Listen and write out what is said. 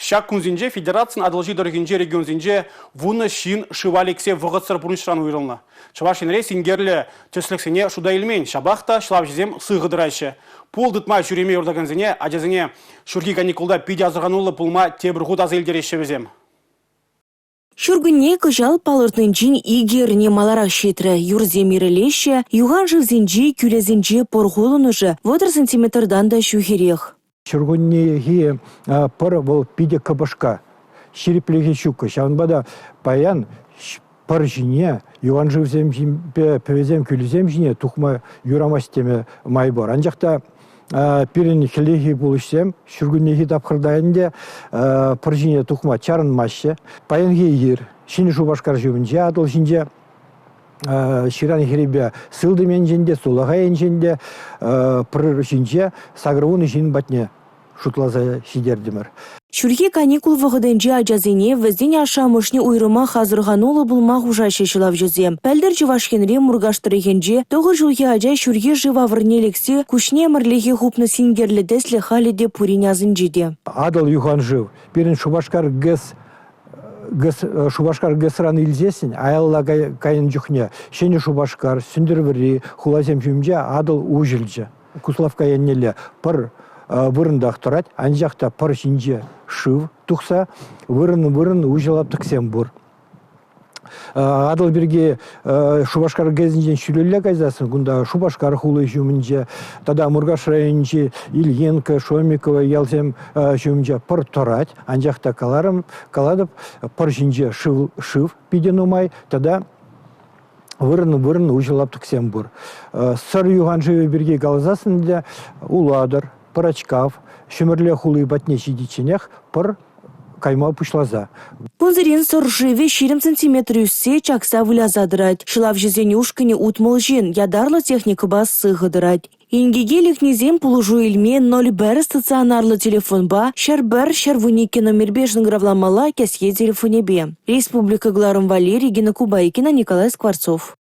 Ҫак кунсенче федерацин Атӑлҫи тӑрӑхӗнчи регионсенче вунӑ ҫын шыва лексе вӑхӑтсӑр пурнӑҫран уйрӑлнӑ. Чӑваш Енре синкерлӗ тӗслӗхсене шута илмен, ҫапах та ҫӑлавҫӑсем сыхӑ тӑраҫҫӗ. Пул тытма ҫӳреме юратакансене ачасене ҫурхи каникулта питӗ асӑрхануллӑ пулма тепӗр хут аса илтереҫҫӗ вӗсем. Ҫуркунне кӑҫал палӑртнинчен икӗ эрне маларах ҫитрӗ. Юрсем ирӗлеҫҫӗ, юхан шывсенчи, кӳлӗсенче пӑр хулӑнӑшӗ 30 сантиметртан та ҫӳхерех. Ҫуркуннехи пӑр вӑл питӗ кӑпӑшка, ҫирӗплӗхӗ ҫуккӑ. Ҫавӑнпа та паян пӑр ҫине, юхан шывсем ҫинче, пӗвесем, кӳлӗсем ҫине тухма юрамасть теме май пур. Анчах та пирӗн хӗллехи пулӑҫсем ҫуркуннехи тапхӑрта ӗнтӗ пӑр ҫине тухма чарӑнмаҫҫӗ. Паянхи ир Ҫӗнӗ Шупашкар ҫумӗнче, Атӑл ҫинче ҫыран хӗррипе сылтӑм енчен те, сулахай енчен те пӑр ҫинче 80 ҫын патне шутласа ҫитертӗмӗр. Ҫурхи каникул вӑхӑтӗнче ачасене, вӗсен ашшӗ-амӑшне уйрӑмах асӑрхануллӑ пулма хушаҫҫӗ ҫӑлавҫӑсем. Пӗлтӗр Чӑваш Енре Муркаш тӑрӑхӗнче тӑхӑр ҫулхи ача ҫурхи шыв авӑрне лексе куҫне ӗмӗрлӗхе хупнӑ синкерлӗ тӗслӗх халӗ те пурин асӗнче те. Атӑл юхан шыв пирӗн Шупашкар ГЭС Шупашкар ГЭСран илсессӗн аялла кайнӑ чухне Ҫӗнӗ Шупашкар, Сӗнтӗрвӑрри хуласем ҫумӗнче Атӑл уҫӑлчӗ. Куславкка еннелле пӑр вырӑнтах тӑрать, анчах та пӑр ҫинче шыв тухса вырӑн-вырӑн уҫӑ лаптӑксем пур. Атӑл пирки Шупашкар ГЭСӗнчен ҫӳлелле кайсассӑн кунта Шупашкар хули ҫумӗнче тата Муркаш районӗнчи Ильинка, Шомиково ялсем ҫумӗнче пӑр тӑрать. Анчах та каларӑм, калатӑп, пӑр ҫинче шыв, шыв питӗ нумай тата вырӑн-вырӑн уҫӑ лаптӑксем пур. Сӑр юхан шывӗ пирки каласассӑн те Улатӑр, Пӑрачкав, Ҫӗмӗрле хули патне ҫитичченех пӑр кайма пуҫласа. Кунсерен Сӑр шывӗ 20 сантиметр ӳссе чакса выляса тӑрать. Ҫӑлавҫӑсен ушкӑнӗ 60 ҫын ятарлӑ техникӑпа сыхӑ тӑрать. Инкеке лекнисем пулӑшу илме 01 стационарлӑ телефонпа 101 112 номерпе шӑнкӑравламалла кӗсье телефонӗпе. Республика кӑларӑм валли Регина Кубайкина, Николай Скворцов.